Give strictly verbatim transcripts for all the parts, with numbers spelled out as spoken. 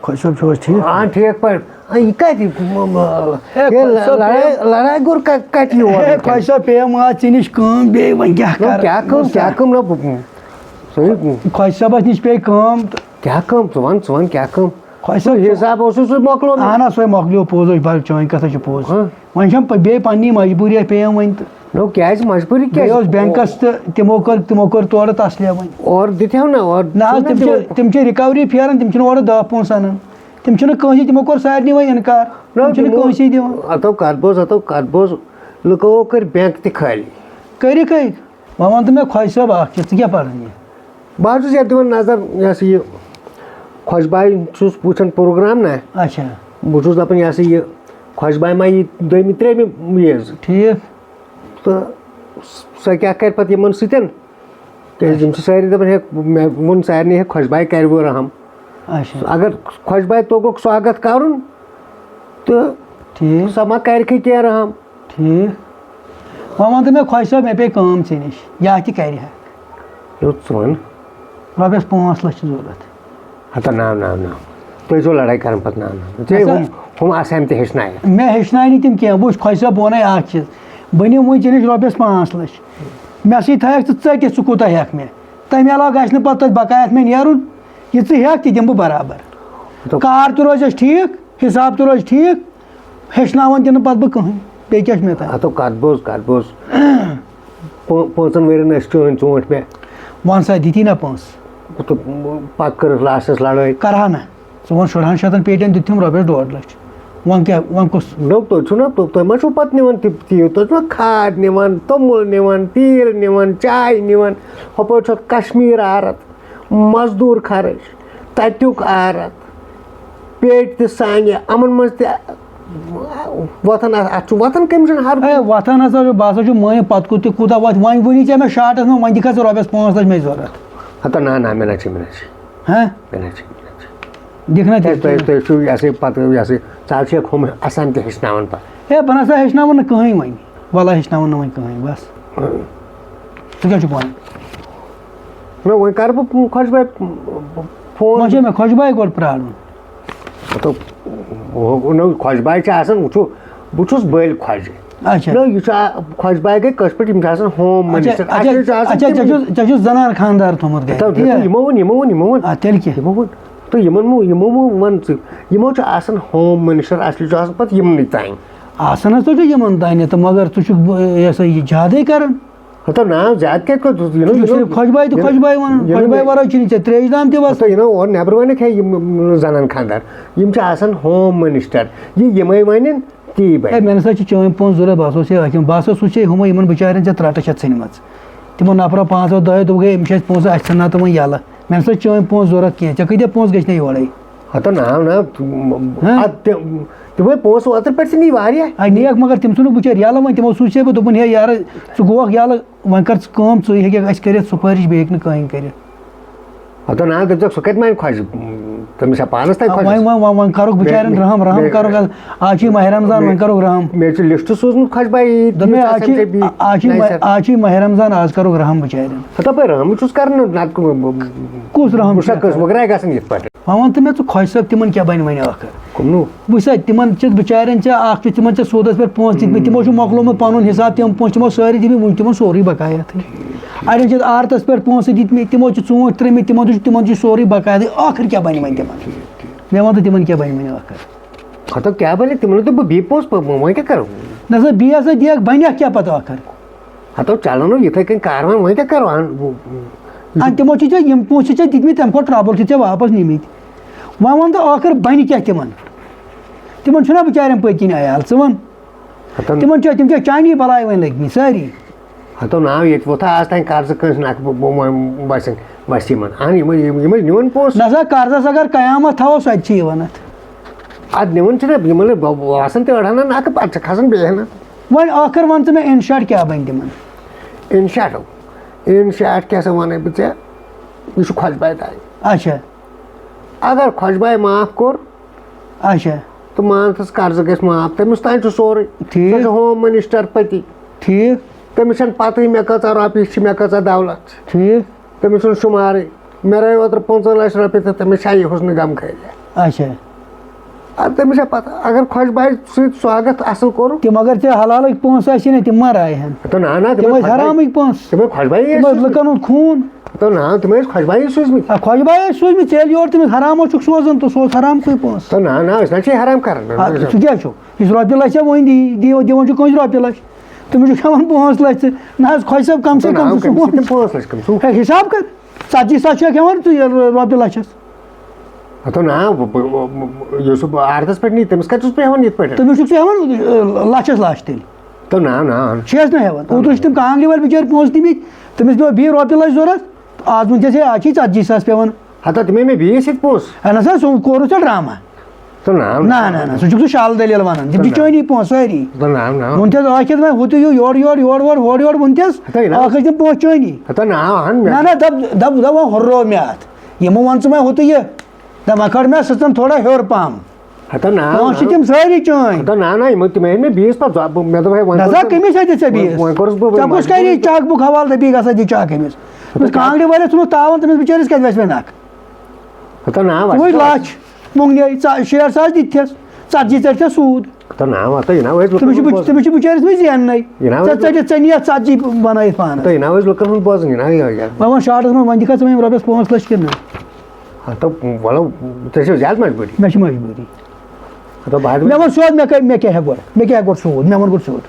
خۄش صٲب چھِو حظ ٹھیٖک؟ آ، ٹھیٖک پٲٹھۍ۔ آ، یہِ کَتہِ؟ م-، م-، ہے، یہِ خۄش صٲب، لڑٲے، ہے۔ لڑٲے گوٚر کَ-، کَتہِ یور ہے، وٕنکیٚن؟ خۄش صٲب، پیٚیَم آز ژےٚ نِش کٲم بیٚیہِ، وۄنۍ کیٛاہ نو، کَرٕ؟ کیٛاہ کٲم، وٕچھ سا۔ کیٛاہ کٲم؟ نہ، بہٕ-، صحیح۔ خۄش صٲبَس نِش پیٚیہِ کٲم تہٕ کیٛاہ کٲم؟ ژٕ وَن، ژٕ وَن کیٛاہ کٲم؟ خۄش صٲب، حِساب اوسُے سُہ مۄکلومُت۔ اَہَن حظ، سۄے مۄکلیو، پوٚز حظ چھُ، بَڑٕ چٲنۍ کَتھ حظ چھِ پوٚز۔ ہاں۔ وۄنۍ چھَم پَ-، بیٚیہِ پَننی مجبوٗری پیٚیَم وۄنۍ تہٕ نو، کیٛازِ مجبوٗری کیٛازِ؟ بیٚیہِ اوس بینکَس تہٕ تِمو کٔر، تِمو کٔر تورٕ تَسلے وۄنۍ۔ اورٕ دِتھ ہو نہ، اورٕ نہ حظ، چھُنہ تِم چھِ، دِوان۔ تِم چھِ رِکوری پھیران، تِم چھِنہٕ اورٕ دَہ پونٛسہٕ اَنان۔ تِم چھِنہٕ کٲنٛسہِ، تِمو کوٚر سارنٕے وۄنۍ اِنکار۔ نہ، تِم چھِنہٕ تِمو-، کٲنٛسہِ دِوان۔ ہتو کتھ بوز، ہتو کتھ بوز، لُکو کٔرۍ بینک تہِ خٲلی۔ کٔرِکھ ہے۔ وۄنۍ وَن تہٕ مےٚ خۄش صٲب اَکھ چیٖز، ژٕ کیٛاہ پَران یہِ؟ بہٕ حظ چھُس یَتھ دِوان نظر، یہِ ہسا یہِ خۄش باے چھُس وٕچھان پروگرام نہ، اچھا۔ بہٕ چھُس دَپان یہِ ہسا یہِ خۄش باے ما یی دوٚیمہِ ترٛیٚیمہِ وِز۔ ٹھیٖک۔ تہٕ سۄ کیٛاہ کَرِ پَتہٕ یِمَن سۭتۍ؟ کیٛازِ یِم چھِ سٲری دَپان، ہے، مےٚ ووٚن سارنٕے، ہے، خۄش باے کَرِ وۄنۍ رحم۔ اچھا۔ اگر خۄش باے توٚگُکھ سواگت کَرُن تہٕ ٹھیٖک۔ سۄ ما کَرِکھٕے کینٛہہ رحم؟ ٹھیٖک۔ وۄنۍ وَن تہٕ مےٚ خۄش صٲب، مےٚ پیٚیہِ کٲم ژےٚ نِش، یا تہِ کَرِ ہا۔ یوٚت ژٕ وَن۔ رۄپیَس پانٛژھ لَچھ چھِ ضوٚرَتھ۔ ہتا ناو ناو ناو۔ تُہۍ چھِو لڑٲے کران پتہٕ ناو ناو۔ ژےٚ اچھا۔ ہُم ہُم آسامہِ تہِ ہیٚچھنایہِ۔ مےٚ ہیٚچھناے نہٕ تِم کینٛہہ، وٕچھ خۄش صٲب، بہٕ وَنَے اَکھ چیٖز، بہٕ نِمہٕ وٕنۍ ژےٚ نِش رۄپیَس پانٛژھ لَچھ، مےٚ سۭتۍ تھایَکھ ژٕ ژٔٹِتھ، ژٕ کوٗتاہ ہٮ۪کھ مےٚ، تَمہِ علاوٕ گژھِ نہٕ پَتہٕ تَتھ بقایَس مےٚ نیرُن، یہِ ژٕ ہٮ۪کھ تہِ دِمہٕ بہٕ برابر۔ دوٚپ- کار تہِ روزٮ۪س ٹھیٖک، حِساب تہِ روزِ ٹھیٖک، ہیٚچھناوان تہِ نہٕ پَتہٕ بہٕ کٕہٕنۍ، بیٚیہِ کیٛاہ چھُ مےٚ تَتھ؟ ہتو کتھ بوز، کتھ بوز۔ پو- پانٛژن ؤرین ٲسۍ چٲنۍ ژوٗنٛٹھۍ مےٚ۔ وَن سا، دِتی نہ پونٛسہٕ؟ تہٕ پتہٕ کٔرٕکھ لاسٹس لڑٲے۔ کرہا نہ۔ ژٕ وَن، شُرہَن شَتَن پیٹٮ۪ن دیُتتھُم رۄپیَس ڈۄڈ لَچھ۔ وۄنۍ کیٛاہ، وۄنۍ کُس؟ نو، تُہۍ چھُو نہ، تُہۍ، تُہۍ ما چھُو پتہٕ نِوان تہِ تیٖل؟ تُہۍ چھُوا کھاد نِوان، توٚمُل نِوان، تیٖل نِوان، چاے نِوان؟ ہُپٲرۍ چھُ اَتھ کشمیٖر آرت، مزدوٗر خرٕچ، تَتیُک آرت، پیٹہِ تہِ سانہِ، یِمن منٛز تہِ وۄتھان، اَتھ، اَتھ چھُ وۄتھان کٔمۍ سُنٛد ہر؟ اے، وۄتھان ہسا چھُ، بہٕ ہسا چھُس مٲنِتھ پتہٕ کُن تہِ کوٗتاہ وۄتھِ۔ وۄنۍ ؤنی ژےٚ مےٚ شاٹس منٛز، وۄنۍ دِکھا ژٕ رۄپیَس پانٛژھ لَچھ مےٚ ضوٚرَتھ۔ ہتا نہ، نہ، مےٚ نہ چھِ، مےٚ نہ چھِ، ہہ؟ مےٚ نہ چھِ، مےٚ نہ چھِ۔ دِکھ نہ کیٛازِ تۄہہِ، تیٚلہِ۔ تۄہہِ چھُو یہِ ہسا یہِ پتہٕ، یہِ ہسا یہِ، ژٕ حظ چھُکھ ہُم اَسان تہِ ہیٚچھناوان پتہٕ۔ ہے، بہٕ نہ سا ہیٚچھناوَن نہٕ کٕہٕنۍ وۄنۍ۔ وَلہ ہیٚچھناوَن نہٕ وۄنۍ کٕہٕنۍ، بَس۔ ژٕ کیٛاہ چھُکھ وَنان؟ نہ، وۄنۍ کَرٕ بہٕ خۄش بھاے فون۔ وۄنۍ چھےٚ مےٚ خۄش بھاے گۄڈٕ پرٛارُن۔ مطلب، وۄنۍ، نہ، خۄش بھاے چھِ آسان، وٕچھو، بہٕ چھُس بٔلۍ خۄجہِ۔ اچھا۔ نہ، یہِ چھُ آ-، خۄش بھاے گٔے کٲشِر پٲٹھۍ، یِم چھِ آسان ہوم اچھا، منسٹر۔ اچھا، اَسہِ چھِ آسان اچھا، ژےٚ تِم- چھُ، ژےٚ چھُ زنان خاندار تھوٚمُت گرِ، تَو- تی ہا؟ یِمو ووٚن، یِمو ووٚن، یِمو ووٚن۔ آ، تیٚلہِ کیٛاہ؟ یِمو ووٚن۔ تہٕ یِمن مو-، یِمو مو ووٚن ژٕ، یِمو چھُ آسان ہوم منسٹر، اَصلی چھُ آسان پَتہٕ یِمنٕے تام۔ آسان حظ تۄہہِ چھُ یِمن دانہِ تہٕ مگر ژٕ چھُکھ، یہِ ہسا یہِ زیادَے کران۔ ہتو ناو زیادٕ کیٛازِ کوٚر ژٕ؟ یِنو، ژٕ چھُکھ یِنو، صرف خۄش بھاے تہٕ یِنو، خۄش بھاے وَنان، یِنو خۄش بھاے مےٚ- وَرٲے چھُنہٕ ژےٚ ترٛیش دام تہِ وَسان۔ ہتو یِنو اورٕ نٮ۪برٕ وَنکھ ہے یِم، یِم زنان خاندار، یِم چھِ آسان ہوم منسٹر، یہِ یِمے وَنن تی بَنہِ۔ ہے، مےٚ نہ سا چھِ چٲنۍ پونٛسہٕ ضوٚرَتھ، بہٕ ہسا اوسُے أکِم، بہٕ ہسا سُہ چھے ہُمَے یِمَن بِچارٮ۪ن ژےٚ ترٛٹہٕ چھَتھ ژھٕنمٕژ۔ تِمو نفرو پانٛژو دۄیو دوٚپُکھ، ہے، أمِس چھِ اَسہِ پونٛسہٕ، اَسہِ ژھٕننا تِمَن یَلہٕ۔ مےٚ نہ سا چھِ چٲنۍ پونٛسہٕ ضوٚرَتھ کینٛہہ، ژےٚ کۭتیٛاہ پونٛسہٕ گٔژھۍ نہ یورَے؟ ہتو ناو ناو، تِم، ہاں؟ اَدٕ تہِ-، تِمے پونٛسہٕ اوترٕ پٮ۪ٹھ ژٕ نی واریاہ۔ آ، نِیَکھ، مگر تِم ژھٕنُکھ بِچٲرۍ یَلہٕ وۄنۍ، تِمو سوٗزے بہٕ، دوٚپُن، ہے یارٕ، ژٕ گوٚوکھ یَلہٕ، وۄنۍ کر ژٕ کٲم، ژٕے ہیٚککھ اَسہِ کٔرِتھ سُپٲرِش، بیٚیہِ ہیٚکہِ نہٕ کٕہٕنۍ کٔرِتھ۔ ہتو ناو دٔپۍزیٚکھ، سُہ کَتہِ مانہِ خۄش؟ تٔمِس چھا پانَس تام خۄش؟ وۄنۍ، وۄنۍ، وۄنۍ، وۄنۍ کَرُکھ بِچارٮ۪ن مےٚ- رحم، رحم مےٚ- کَرُکھ آز۔ آز چھُے ماہِ رمضان، مےٚ- وۄنۍ کَرُکھ رحم۔ مےٚ چھُ لِسٹ سوٗزمُت خۄش بھائی عیٖد، دوٚپمَے، ییٖژاہ آز چھُے، سَمکھے بی-، آز چھُے نَیہِ ماہِ-، سَر۔ آز چھُے ماہِ رمضان، آز کَرُکھ رحم بِچارٮ۪ن۔ ہتا بہٕ رحم چھُس کران، نَتہٕ کُ-، بہٕ-، کُس رحم بہٕ چھُ چھُسا کران؟ کٲنٛسہِ وۄگرا گژھان یِتھ پٲٹھۍ؟ وۄنۍ وَن تہٕ مےٚ ژٕ خۄش صٲب، تِمَن کیٛاہ بَنہِ وۄنۍ ٲخٕر؟ کُمنو؟ وٕچھ سا، تِمَن چھِ بِچارٮ۪ن ژےٚ اَکھ چھُ، تِمَن ژےٚ سوٗدَس پٮ۪ٹھ پونٛسہٕ دِتمٕتۍ، تِمو چھُ مۄکلومُت پَنُن حِساب، تِم پونٛسہٕ تِمو سٲری دِتمٕتۍ، وٕنہِ چھِ تِمَن سورُے بقایَتھٕے۔ اَڑٮ۪ن چھِ عارتَس پٮ۪ٹھ پونٛسہٕ دِتمٕتۍ، تِمو چھِ ژوٗنٛٹھۍ ترٛٲومٕتۍ، تِمَن تہِ چھُ، تِمَن تہِ چھُ سورُے بقایَتھٕے، ٲخٕر کیٛاہ بَنہِ وۄنۍ تِمَن؟ مےٚ وَن تہٕ تِمَن کیٛاہ بَنہِ وۄنۍ ٲخٕر؟ ہتو کیٛاہ بَنہِ؟ تِمن دوٚپ بہٕ بیٚیہِ پونٛسہٕ، بہٕ، وۄنۍ کیٛاہ کَرو؟ نہ سا، بیٚیہِ ہسا دِیَکھ، بَنیٛاکھ کیٛاہ پَتہٕ ٲخٕر؟ ہتو چلو نہٕ یِتھَے کٔنۍ کاروان، وۄنۍ کیٛاہ کَرو؟ اَن-، وۄنۍ، اَن تِمو چھِ ژےٚ یِم پونٛسہٕ چھِ ژےٚ دِتمٕتۍ، تَمہِ کھۄتہٕ ٹرٛبٕل چھِ ژےٚ واپَس نِمٕتۍ۔ وۄنۍ وَن تہٕ ٲخٕر بَنہِ کیٛاہ تِمَن؟ تِمَن چھُنہ بِچارٮ۪ن پٔتۍ کِنۍ عیال، ژٕ وَن۔ ہتو تِمَن چھا، تِم چھا چانی بَلاے وۄنۍ لٔگۍ مٕتۍ سٲری؟ ہتو ناو ییٚتہِ ووٚتھا آز تام قرضہٕ کٲنٛسہِ نَکھٕ بہٕ، بہٕ، بہٕ وَسہِ، وَسہِ یِمَن۔ اَہَن یِمَے، یِم، یِمَے نیوٗن پونٛسہٕ۔ نہ سا، قرضَس اگر قیامت تھاوو، سۄ تہِ چھِ یِوان اَتھ۔ اَدٕ نِوان چھِنہ یِمَن باسان تہِ أڑہَنا نَکھٕ، پَتہٕ چھِ کھَسان بیٚیہِ ہَنا۔ وۄنۍ ٲخٕر وَن ژٕ مےٚ، in short کیٛاہ بَنہِ تِمَن؟ In short، in short کیٛاہ سا وَنَے بہٕ ژےٚ؟ یہِ چھُ خۄش بَے تانۍ۔ اچھا۔ اگر خۄش بَے معاف کوٚر، اچھا۔ تہٕ مان ژٕ قرضہٕ گژھِ معاف، تٔمِس تانۍ چھُ سورُے۔ ٹھیٖک۔ سُہ چھُ ہوم منسٹر پٔتی۔ ٹھیٖک۔ تٔمِس چھَنہٕ پَتہٕے مےٚ کۭژاہ رۄپیہِ چھِ، مےٚ کۭژاہ دولت چھِ۔ ٹھیٖک۔ تٔمِس چھُنہٕ شُمارٕے۔ مےٚ رٲوۍ اوترٕ پٕنٛژٕہ لَچھ رۄپیہِ تہٕ تٔمِس چھا یہِ حُسنہٕ غم خٲلی۔ اچھا۔ اَدٕ تٔمِس چھا پَتہ، اگر خۄش بایہِ سۭتۍ سواگت اَصٕل کوٚرُکھ۔ تِم اگر ژےٚ حلالٕکۍ پونٛسہٕ آسہِ نا، تِم ما راے ہن؟ تہٕ نہ، نہ، تِم ٲسۍ حرامٕکۍ پونٛسہٕ۔ تِم ٲسۍ خۄش بایہِ تِم ٲسۍ سوٗزمٕتۍ۔ لُکن ہُنٛد خوٗن۔ تہٕ نہ، تِم ٲسۍ خۄش بایہِ سوٗزمٕتۍ۔ آ، خۄش بایہِ ٲسۍ سوٗزمٕتۍ، ژےٚ ییٚلہِ یورٕ تٔمِس حرام اوسُکھ سوزان تہٕ سُہ اوس حرام کُے پونٛسہٕ۔ تہٕ نہ، نہ، أسۍ نہ چھِ حرام کران۔ آ، سُہ کیٛاہ چھُ؟ یُس رۄپیہِ لچھ ژےٚ وۄنۍ دی، دی، دِوان چھُ کٲنٛسہِ رۄپیہِ لچھ، تٔمِس چھُ کھٮ۪وان پانٛژھ لچھ ژٕ۔ نہ حظ، خۄش صٲب، کم سے تہٕ کم نہ، ژٕ سوٗن۔ کٔمِس چھِ تِم پانٛژھ لچھ کٔمِس؟ ہے، حساب کر، ژتجی ساس چھُ کھٮ۪وان ژٕ یہِ رۄپیہِ لچھس۔ ہتو نہ، بہٕ- بہٕ- بہٕ- یُس سُہ عرضس پٮ۪ٹھ نی، تٔمِس کتہِ چھُس بہٕ ہٮ۪وان یِتھ پٲٹھۍ؟ تٔمِس چھُکھ ژٕ ہٮ۪وان، ٲ، لچھس لچھ تیٚلہِ۔ تہٕ نہ، نہ۔ چھِ حظ نہ ہٮ۪وان؟ اوترٕ چھِ تِم کانٛگرِ وٲلۍ بِچٲرۍ پونٛسہٕ دِمٕتۍ، تٔمِس پیوٚو بیٚیہِ رۄپیہِ لچھ ضوٚرتھ، تہٕ آز وٕنکیٚس ہے، آز چھِ ژتجی ساس پٮ۪وان۔ ہتا تِمے مےٚ بیٚیِس سۭتۍ پونٛسہٕ۔ اہن حظ، سُہ کوٚرُتھ ژےٚ ڈرامہ۔ تہٕ نہ، نہ، نہ، نہ، سُہ چھُکھ ژٕ شالہٕ دٔلیٖل وَنان، تِم چھِ چٲنی پونٛسہٕ سٲری۔ تہٕ نہ، نہ۔ ووٚن تہِ حظ ٲخِر وۄنۍ ہُتُے یہِ یورٕ یورٕ، یورٕ اورٕ، ہورٕ یورٕ ووٚن تہِ حظ۔ ہتہ یہِ نہ۔ ٲخٕر چھِ تِم پونٛسہٕ چٲنی۔ ہتہ نہ، اہن مےٚ۔ نہ، نہ، دَپ، دَپ، دَپ، وۄنۍ ہُرروو مےٚ اَتھ۔ یِمو ووٚن ژٕ وۄنۍ ہُتُے یہِ۔ دَپ وۄنۍ کھٲر مےٚ سٕژَن تھوڑا ہیوٚر پَہَم۔ ہتہ نہ، پونٛسہٕ چھِ تِم سٲری چٲنۍ۔ ہتہ نہ، نہ، یِمو تِمے ہن مےٚ بیٚیِس پَتہٕ زۄ-، بہٕ- مےٚ دوٚپ ہے وۄنۍ نہ سا، کوٚرُس- کٔمِس ہیٚتہِ ژےٚ وۄنۍ- بیٚیِس؟ وۄنۍ کوٚرُس بہٕ وۄنۍ ژےٚ کُس مجبوٗر۔ کَرِ چَک بُک حوالہٕ تہٕ بیٚیہِ گژھان دِ چَک أمِس؟ أمِس کانٛگرِ وٲلِس ژھُنُتھ تاوَن، تٔمِس بِچٲرِس کَتہِ وَسہِ وۄنۍ نَکھ؟ ہتہ نہ، وۄنۍ وۄنۍ لَچھ مۄنٛگنے، ژ-، شیٹھ ساس دِتِس، ژَتجی ژٔٹتھَس سوٗد۔ ہتہ نہ، وۄنۍ تہٕ یہِ نہ ٲسۍ تٔمِس چھُ لُکن بِچ-، تٔمِس چھُ بِچٲرِس وۄنۍ زیننَے۔ یہِ نہ ژےٚ وۄنۍ- ژٔٹِتھ، ژےٚ نِیَتھ ژَتجی بَنٲیِتھ پانَس۔ تہٕ یہِ نہ ٲسۍ لُکن ہُنٛد بوزان، یہِ نہ یہِ- یہِ- وۄنۍ وَن شاٹَس منٛز، وۄنۍ دِکھا ژٕ مےٚ یِم رۄپیَس پانٛژھ لَچھ کِنہٕ نہ؟ ہتہ وۄلو، ژےٚ چھےٚ زیادٕ مجبوٗری۔ مےٚ چھِ مجبوٗری۔ ہتہ بہٕ مےٚ ووٚن سیوٚد، مےٚ کَرِ، مےٚ کیٛاہ ہٮ۪کہٕ گۄڈٕ، مےٚ کیٛاہ ہٮ۪کہٕ گۄڈٕ سوٗد؟ مےٚ ووٚن گۄڈٕ سیوٚد۔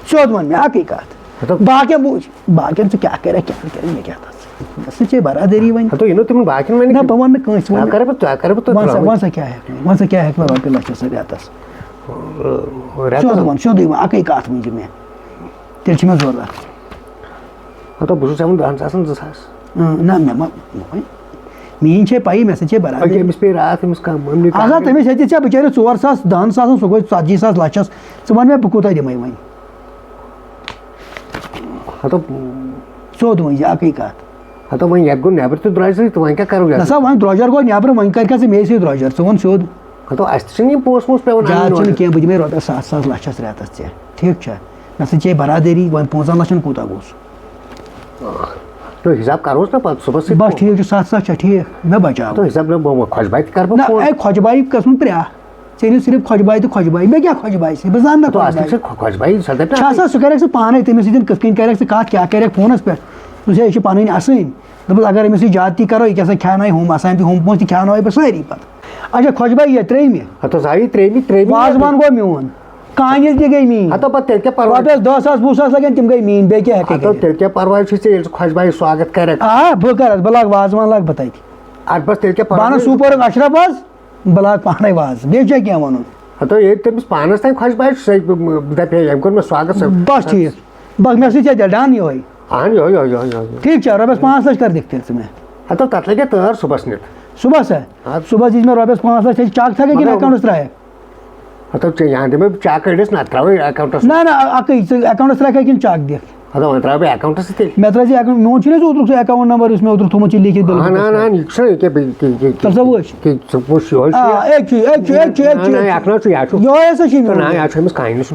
سیوٚد ووٚن مےٚ اَکٕے کَتھ۔ ہتہ باقین بوٗز، باقین ژٕ کیٛاہ کَرَکھ، کیٛاہ نہٕ کَرَکھ، مےٚ کیٛاہ تَتھ سۭتۍ؟ مےٚ سۭتۍ چھے برادٔری وۄنۍ۔ ہتو یہِ نہٕ تِمن باقین وۄنۍ نہ، بہٕ وَنہٕ نہٕ کٲنٛسہِ، وۄنۍ ژےٚ کَرٕ بہٕ، ژےٚ کَرٕ بہٕ وَن سا، ترٛاوٕنۍ۔ وَن سا کیٛاہ ہٮ۪کہٕ مےٚ، وَن سا کیٛاہ ہٮ۪کہٕ مےٚ رۄپیہِ لَچھَس سۭتۍ رٮ۪تَس؟ رٮ۪تَس سیوٚد وَن، سیوٚدُے وَن، اَکٕے کَتھ ؤنۍ زِ مےٚ۔ تیٚلہِ چھِ مےٚ ضوٚرَتھ۔ ہتو بہٕ چھُس ہٮ۪وان دَہَن ساسَن زٕ ساس۔ اۭں، نہ، مےٚ ما، وۄنۍ، میٛٲنۍ چھے پَیی، مےٚ سۭتۍ چھے برادٔری۔ أکہِ أمِس پیٚیہِ راتھ، أمِس کانٛہہ مٔمی اَہَن سا، تٔمِس ہیٚتہِ ژےٚ بِچٲرِس ژور ساس، دَہَن ساسَن، سُہ گوٚو ژَتجی ساس لَچھَس۔ ژٕ وَن مےٚ، بہٕ کوٗتاہ دِمَے وۄنۍ؟ ہتو سیوٚد ؤنۍ زِ اَکٕے کَتھ۔ ہتو وۄنۍ یَتھ گوٚو نٮ۪برٕ تہِ درٛوجرٕے تہٕ وۄنۍ کیٛاہ کَرو یَتھ؟ نہ سا، وۄنۍ درٛوجر گوٚو نٮ۪برٕ، وۄنۍ کَرِ کیٛاہ ژٕ مے سۭتۍ درٛوجر؟ ژٕ وَن سیوٚد۔ ہتو اَسہِ تہِ چھِنہٕ یِم پونٛسہٕ وونٛسہٕ پٮ۪وان اَنٕنۍ زیادٕ چھُنہٕ اورٕ۔ کینٛہہ، بہٕ دِمَے رۄپیَس سَتھ ساس لَچھَس رٮ۪تَس ژےٚ۔ ٹھیٖک چھا؟ مےٚ سۭتۍ چھے برادٔری، وۄنۍ پانٛژَن لَچھَن کوٗتاہ گوٚو سُہ؟ نو، حِساب کَروس نہ پَتہٕ صُبحَس سۭتۍ۔ بَس ٹھیٖک چھُ، سَتھ ساس چھا ٹھیٖک؟ مےٚ بَچاو۔ تو حِساب نہ، بہٕ خۄش بایہِ تہِ کَرٕ بہٕ نہ، فون۔ اے خۄجہِ بایہِ قٕسمَن پرٛاہ۔ ژےٚ أنِو صرف خۄجہِ بایہِ تہٕ خۄجہِ بایہِ۔ مےٚ کیٛاہ خۄجہِ بایہِ سۭتۍ؟ بہٕ زانہٕ نہ تو خۄجہِ اَصلی بایہِ۔ چھِ خۄ- خۄش بایہِ، سۄ دَپہِ نہ چھا سا، سُہ کَرٮ۪کھ ژٕ پانَے، تٔمِس سۭتۍ کِتھ کٔنۍ کَرٮ۪کھ ژٕ کَتھ، کیٛاہ کَرٮ۪کھ فونَس پٮ۪ٹھ؟ ژٕ چھے، یہِ چھِ پَنٕنۍ اَسٕنۍ۔ دوٚپُس، اگر أمِس سۭتۍ زیادتی کَرو، یہِ کیٛاہ سا کھیٛاناوِ ہُم، اَسان تہِ ہُم پونٛسہٕ تہِ کھیٛاناوَے بہٕ سٲری پَتہٕ۔ اچھا، خۄجہِ بایہِ یہِ ترٛیٚیمہِ۔ ہَتہٕ حظ آیی ترٛیٚیمہِ، ترٛیٚیمہِ۔ وازوان گوٚو میون۔ کانِس تہِ گٔے میٛٲنۍ۔ ہَتہٕ پَتہٕ تیٚلہِ کیٛاہ پَرواے؟ رۄپیَس دَہ ساس، وُہ ساس لَگن، تِم گٔے میٛٲنۍ، بیٚیہِ کیٛاہ ہٮ۪کَکھ ہَتہٕ کٔرِتھ؟ تیٚلہِ کیٛاہ پَرواے چھُے ژےٚ، ییٚلہِ ژٕ خۄش بایہِ سواگت کَرَکھ؟ آ، بہٕ کَرَس، بہٕ لاگہٕ وازوان، لاگہٕ بہٕ تَتہِ۔ اَتھ بَس تیٚلہِ کیٛاہ بہٕ اَنہٕ پَرواے؟ سوٗپورُک اَشرف حظ۔ بہٕ لاگہٕ پانَے وازٕ، بیٚیہِ چھا کینٛہہ وَنُن؟ ہَتہٕ ییٚلہِ تٔمِس پانَس تام خۄش بایہِ چھُ، سُہ دَپہِ ہے، أمۍ کوٚر مےٚ سواگت، سُہ۔ بَس ٹھیٖک، بَس مےٚ سۭتۍ چھا تیٚلہِ ڈَن یِہوٚے؟ اَہَن، یِہوٚے، یِہوٚے، یِہوٚے، یِہوٚے۔ ٹھیٖک چھا، رۄپیَس پانٛژھ لَچھ کَر دِکھ تیٚلہِ ژٕ مےٚ؟ ہَتہٕ تَتھ لَگہِ تٲر صُبحَس نِتھ۔ صُبحَس ہا؟ اَدٕ۔ صُبحَس دِژ مےٚ رۄپیَس پانٛژھ لَچھ، تیٚلہِ چَک تھاوَکھ یہِ مےٚ مگر اٮ۪کاوُنٛٹَس ترٛایَکھ؟ ہَتہٕ ژےٚ یہِ ہَن دِمَے بہٕ چَک کٔڑِتھ، نَتہٕ ترٛاوَے اٮ۪کاوُنٛٹَس۔ نہ، نہ، اَکٕے، ژٕ اٮ۪کاوُنٛٹَس ترٛایَکھ کِنہٕ چَک دِکھ؟ ہَتہٕ وۄنۍ ترٛاوٕ بہٕ اٮ۪کاوُنٛٹَس تہِ تیٚلہِ۔ مےٚ ترٛٲے زِ اٮ۪کاوُنٛٹ، میون چھُنہٕ حظ اوترُک سُہ اٮ۪کاوُنٛٹ نمبر یُس مےٚ اوترٕ تھوٚومُت چھُ لیٖکھِتھ بِلکُل۔ اَہَن، اَہَن، اَہَن، یہِ چھُنہ ییٚکیٛاہ بہٕ، یہِ، یہِ، یہِ، تَلہٕ سا وٕچھ۔ یِہوٚے چھُ۔ آ، أکۍ چھُ، أکۍ چھُ، أکۍ چھُ، أکۍ چھُ، نہ، أکۍ نہ، چھُ۔ یہِ اَکھ نہ چھُ، یہِ اَکھ چھُ۔ یِہوٚے ہسا چھُ تہٕ نہ، میون۔ یہِ اَکھ چھُ أمِس کانہِ نِش۔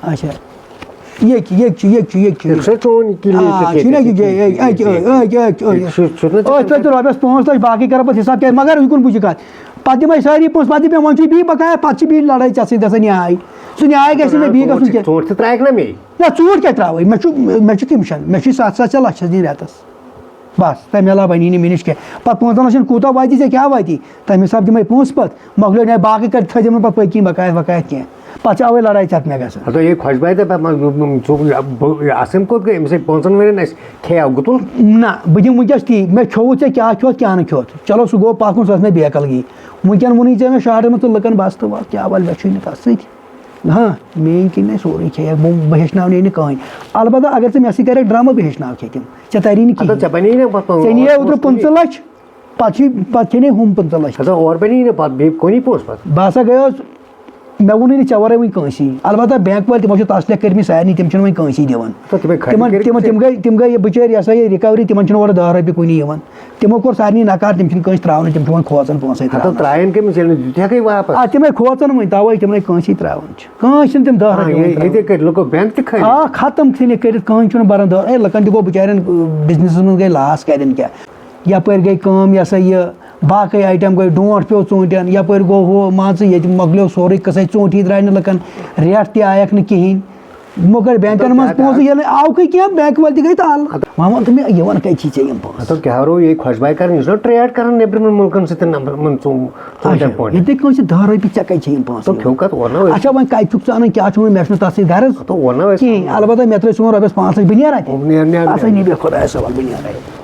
اچھا۔ یہِ کہِ، یہِ کہِ، یہِ کہِ، یہِ کہِ۔ یہِ چھُنہ چون یہِ کِلیٖک آ، یہِ چھُنہ یہِ کہِ، کِلیٖک۔ یہِ، اَکہِ، اَکہِ، اَکہِ، اَکہِ، اَکہِ۔ یہِ چھُ، چھُنہ ژےٚ أتھۍ پٮ۪ٹھ تہِ رۄپیَس پانٛژھ لَچھ، باقٕے کَرو پَتہٕ حِساب کیٛازِ؟ مگر یہِ کُن بوٗزِو کَتھ۔ پَتہٕ دِمَے سٲری پونٛسہٕ، پَتہٕ دِ مےٚ، وۄنۍ چھُے بیٚیہِ بَکایا، پَتہٕ چھِ بیٚیہِ لَڑٲے ژےٚ سۭتۍ گژھان یِہوٚے۔ سُہ نیاے گژھِ نہٕ مےٚ بیٚیہِ گژھُن کینٛہہ۔ ژوٗنٛٹھۍ تہِ ترٛایَکھ نہ مے۔ نہ، ژوٗنٛٹھۍ کیٛاہ ترٛاوَے؟ مےٚ چھُ، مےٚ چھُ کِمشَن، مےٚ چھُے سَتھ ساس ژےٚ لَچھَس دِنۍ رٮ۪تَس۔ بَس، تَمہِ علاوٕ بَنی نہٕ مےٚ نِش کینٛہہ۔ پَتہٕ پانٛژَن لَچھَن کوٗتاہ واتی ژےٚ، کیٛاہ واتی؟ تَمہِ حِساب دِمَے پونٛسہٕ پَتہٕ۔ مۄکلیو نیٛاے، باقٕے کَتہِ تھٲیزِ مےٚ پَتہٕ پٔتۍ کِنۍ بقایَت وقایَت کینٛہہ۔ پَتہٕ چھِ اَوَے لڑٲے ژےٚ مےٚ گژھان۔ ہَتو یے خۄش بایہِ تہٕ پَتہٕ ما-، ژٕ، بہٕ، اَصٕل کوٚت گٔے؟ أمِس ہے پانٛژَن ؤرِین اَسہِ کھیٚیاو گُتُل۔ نہ، بہٕ دِمہٕ وٕنکیٚس تی، مےٚ کھیوٚوُ ژےٚ کیٛاہ کھیوٚتھ، کیٛاہ نہٕ کھیوٚتھ۔ چلو، سُہ گوٚو پَکُن، سۄ ٲس مےٚ بے عقلگی۔ وٕنکیٚن ووٚنُے ژےٚ مےٚ شہرَس منٛز، ژٕ لُکَن بَس تہٕ وَس، کیٛاہ وَلہٕ، مےٚ چھُے نہٕ تَتھ سۭتۍ۔ ہاں، میٛٲنۍ کِنۍ آسہِ سورُے کھیٚیَکھ، بہٕ، بہٕ ہیٚچھناونہٕ نہٕ کٕہٕنۍ۔ البتہ اگر ژٕ مےٚ سۭتۍ کَرَکھ ڈرٛامہ، بہٕ ہیٚچھناوٕ کھیٚتِم۔ ژےٚ تَری نہٕ ہَتو کِہیٖنۍ۔ ژےٚ بَنے نہ پَتہٕ پَنُن ژےٚ نِیے اوس اوترٕ اوس پٕنٛژٕہ لَچھ، پَتہٕ چھُے، پَتہٕ کھیٚنے ہُم پٕنٛژٕہ لَچھ۔ ہَتو اورٕ بَنے نہ پَتہٕ بیٚیہِ کُنی پونٛسہٕ پَتہٕ۔ بہٕ ہسا گٔیوس، مےٚ ووٚنُے نہٕ ژےٚ وَرٲے وٕنہِ کٲنٛسی۔ البتہ بینک وٲلۍ، تِمو چھِ تصلیق کٔرمٕتۍ سارنٕے، تِم چھِنہٕ وۄنۍ کٲنٛسی دِوان۔ ہَتو تِمَے کھڑی تِمَن، کٔرِتھ تِمَن، ژےٚ۔ تِم گٔے، تِم گٔے یہِ بِچٲرۍ، یہِ ہسا یہِ recovery، تِمَن چھِنہٕ اورٕ دَہ رۄپیہِ کُنی یِوان۔ تِمو کوٚر سارنٕے نکار، تِم چھِنہٕ کٲنٛسہِ ترٛاونٕے، تِم چھِ وۄنۍ کھوژان پونٛسَے ہَتو ترٛاونَس۔ ترٛایَن کٔمِس ییٚلہِ نہٕ دِتھ ہٮ۪کٕے واپَس؟ آ، تِمَے کھوژان وۄنۍ، تَوَے تِمَے کٲنٛسی ترٛاوان چھِ۔ کٲنٛسہِ چھِنہٕ تِم دَہ آ، رۄپیہِ یہِ-، وۄنۍ ترٛاوان۔ ییٚتہِ کٔرۍ لُکو بینک تہِ کھٲلِتھ۔ آ، ختم ژھٕنِکھ کٔرِتھ، کٕہٕنۍ چھُنہٕ بَران دَہ۔ اے، لُکَن تہِ گوٚو بِچارٮ۪ن، بِزنِسَس منٛز گٔے loss، کَرن کیٛاہ؟ یَپٲرۍ گٔے کٲم، یہِ ہسا یہِ، باقٕے آیٹم گٔے، ڈونٛٹھ پیوٚو ژوٗنٛٹھٮ۪ن، یَپٲرۍ گوٚو ہُہ، مان ژٕ، ییٚتہِ مۄکلیو سورُے قٕصَے، ژوٗنٛٹھی درٛاے نہٕ لُکَن، ریٹ تہِ آیَکھ نہٕ کِہیٖنۍ۔ مگر بینکن منٛز پونٛسہٕ ییٚلہِ نہٕ آوکھٕے کینٛہہ، بینک وٲلۍ تہِ گٔے تَل۔ وۄنۍ وَن تہٕ مےٚ، یِوان کَتہِ چھی ژےٚ یِم پونٛسہٕ؟ ہتو کیٛاہ رو یہِ خۄش باے کران، یُس نہٕ ٹریڈ کران نیٚبرِمٮ۪ن مُلکن سۭتۍ نمبر یِمن ژوٗ-، ژوٗنٛٹھٮ۪ن اچھا، پونٛٹھٮ۪ن۔ ییٚتہِ کٲنٛسہِ دَہ رۄپیہِ، ژےٚ کَتہِ چھے یِم پونٛسہٕ تہٕ کھیوٚو کَتھ، اوٚن نا أسۍ۔ اچھا، وۄنۍ کَتہِ چھُکھ ژٕ اَنان، کیٛاہ چھُ وۄنۍ، مےٚ چھُنہٕ تَتھ سۭتۍ غرض تہٕ اوٚن نا أسۍ۔ کِہیٖنۍ۔ البتہ مےٚ ترٛٲے سون رۄپیَس پانٛژھ لَچھ، بہٕ نیرا تہِ؟ اوٚن، نیر، نیر، اَسا نیر۔ نی بیٚہہ خۄدایَس حوالہٕ، بہٕ نیرا۔